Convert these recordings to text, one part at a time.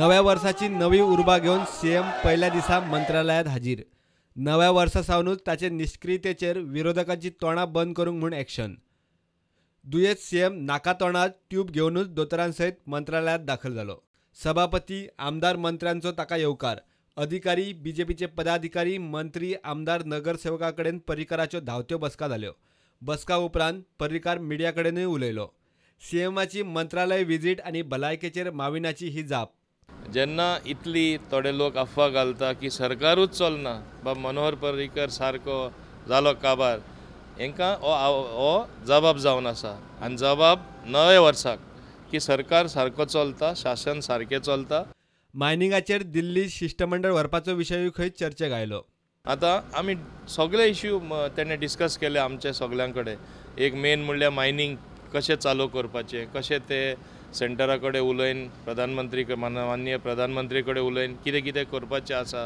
नव्या वर्साची नवी उर्बा घेवन सीएम पयल्या दिसा मंत्रालयांत हाजीर. नव्या वर्सा सावनूच ताचे निश्क्रियतेचेर विरोधकांची तोंडां बंद करूंक म्हूण एक्शन. दुयेंत सीएम नाका तोंडात ट्यूब घेवनूच दोतोरांसयत मंत्रालयांत दाखल जालो. सभापती, आमदार, मंत्र्यांचो ताका येवकार. अधिकारी, बीजेपीचे पदाधिकारी, मंत्री, आमदार, नगरसेवकां कडेन पर्रीकाराच्यो धांवत्यो बसका जाल्यो. बसका उपरांत पर्रीकार मिडिया कडेनूय उलयलो. सीएमाची मंत्रालय विजीट आनी भलायकेचेर माविनाची ही जाप. जेन्ना इतली थोडे लोक अफवा घालता की सरकारूच चलना, बाब मनोहर पर्रीकर सारको जालो काबार, हांकां हो जबाब जावन आसा. आनी जबाब नव्या वर्साक की सरकार सारको चलता, शासन सारकें चलता. मायनिंगाचेर दिल्ली शिश्टमंडळ व्हरपाचो विशयूय खंय चर्चेक आयलो. आतां आमी सगळे इश्यू तेणें डिस्कस केले आमचे सगल्यां कडेन. एक मेन म्हणल्यार मायनींग कशें चालू करपाचें, कशें ते सेंटरा कडेन उलयन, प्रधानमंत्री माननीय प्रधानमंत्री कडेन उलयन कितें कितें करपाचें आसा.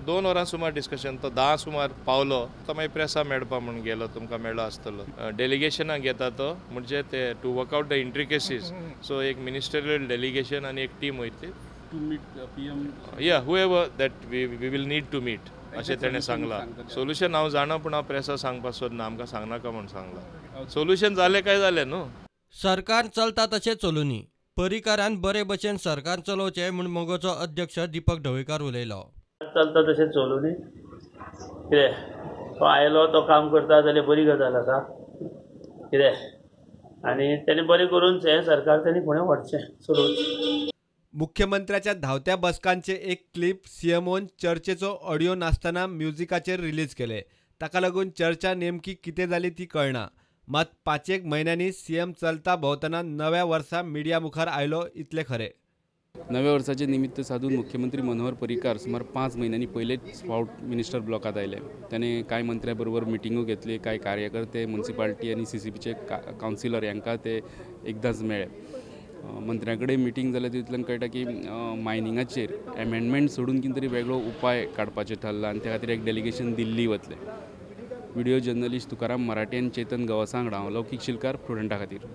2 वरां सुमार डिस्कशन, तो 10 सुमार पावलो. तो मागीर प्रेसा मेळपा म्हूण गेलो, तुमकां मेळ्ळो आसतलो. डेलिगेशनाक घेता तो, म्हणजे ते to work out the intricacies. So एक मिनिस्टरियल डेलिगेशन आनी एक टीम वयतली to meet PM. Yeah, whoever that we will need to meet अशें तेणें सांगलां. सोल्युशन हांव जाणा, पूण हांव प्रेसा सांगपाक सोदना, आमकां सांगनाका म्हूण सांगलां. सोल्युशन जालें काय जालें न्हू. सरकार चलता तशें चलुनी, पर्रीकारान बरे भशेन सरकार चलोवचें म्हूण मगोचो अध्यक्ष दीपक ढवळीकार उलयलो. चलता तशें चलुनी, कितें तो आयलो तो काम करता जाल्यार बरी गजाल आसा कितें, आनी तेणें बरें करून हें सरकार तेणें फुडें व्हरचें चलोवचें. मुख्यमंत्र्याच्या धांवत्या बसकांचे एक क्लिप सीएमओन चर्चेचो ऑडियो नासतना म्युझिकाचेर रिलीज केले. ताका लागून चर्चा नेमकी कितें जाली ती कळना. मात 5-1 म्हयन्यांनी सीएम चलता भोंवतना नव्या वर्सा मिडिया मुखार आयलो इतलें खरें. नव्या वर्साचे निमित्त साधून मुख्यमंत्री मनोहर पर्रीकार सुमार 5 म्हयन्यांनी पयलेच फावट मिनिस्टर ब्लॉकांत आयले. ताणें कांय मंत्र्यां बरोबर मिटिंगो घेतली, कांय कार्यकर्ते, मुन्सिपालिटी आनी सीसीपीचे कावन्सिलर हांकां ते एकदांच मेळ्ळे. मंत्र्यां कडेन मिटींग जाल्या तितूंतल्यान कळटा की मायनिंगाचेर एमेंडमेंट सोडून कितें तरी वेगळो उपाय काडपाचें थारलां आनी त्या खातीर एक डेलिगेशन दिल्ली वतलें. व्हिडियो जर्नलिस्ट तुकाराम मराठे आनी चेतन गवासा वांगडा हांव लौकीक शिलकार, प्रुडंटा खातीर.